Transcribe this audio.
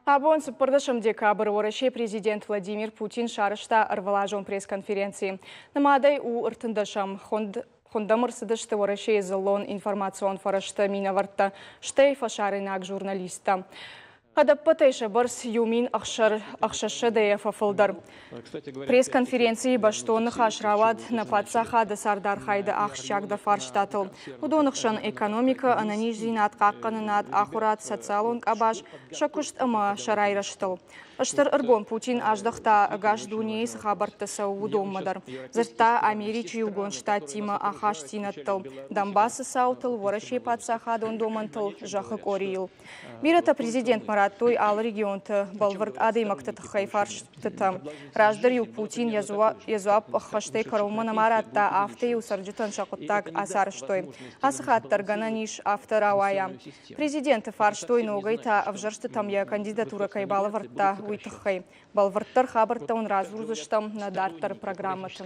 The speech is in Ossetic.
Абон 14 декабры Уӕрӕсейы президент Владимир Путин сарӕзта ӕрвылазон пресс-конференци. Нымадӕй у 13-ӕм. Хуынд Хуындӕм ӕрцыдысты Уӕрӕсейы дзыллон информацион фӕрӕзты минӕвӕрттӕ, стӕй фӕсарӕйнаг журналисттӕ. Ӕдӕппӕтӕй сӕ бӕрц 1600-ӕй фӕфылдӕр. Пресс-конференцийы бӕстон ныхас рауад нӕ паддзахады цардархайды ахсджиагдӕр фарстатыл. Уыдоны хсӕн экономикӕ, ӕнӕниздзинад, хъахъхъӕнынад, ахуырад, социалон къабаз, сӕ куыст ӕмӕ сӕ райрӕзтыл. Стыр ӕргом Путин аздӕхта, ӕгас дунейы цы хабӕрттӕ цӕуы, уыдонмӕ дӕр. Дзырдта Америчы Иугонд Штаттимӕ ахастдзинӕдтыл, Донбассы цаутыл, Уӕрӕсейы паддзахадон домӕнтыл, зӕххы къорийыл. Бирӕтӕ президентмӕ радтой алы регионты бӕлвырд адӕймӕгты тыххӕй фарстытӕ. Раздӕр-иу Путин йӕ дзуапп ӕххӕстӕй кӕронмӕ нӕма радта, афтӕ-иу цӕрджытӕн сӕ хъуыддаг ацарӕзтой. Ацы хатт дӕр гӕнӕн ис афтӕ рауайа. Президенты фарстой ногӕй та ӕвзӕрстытӕм йӕ кандидатурӕ кӕй балӕвӕрдта, уый тыххӕй. Бӕлвырддӕр хабӕрттӕ уын радзурдзыстӕм нӕ дарддӕры программӕты.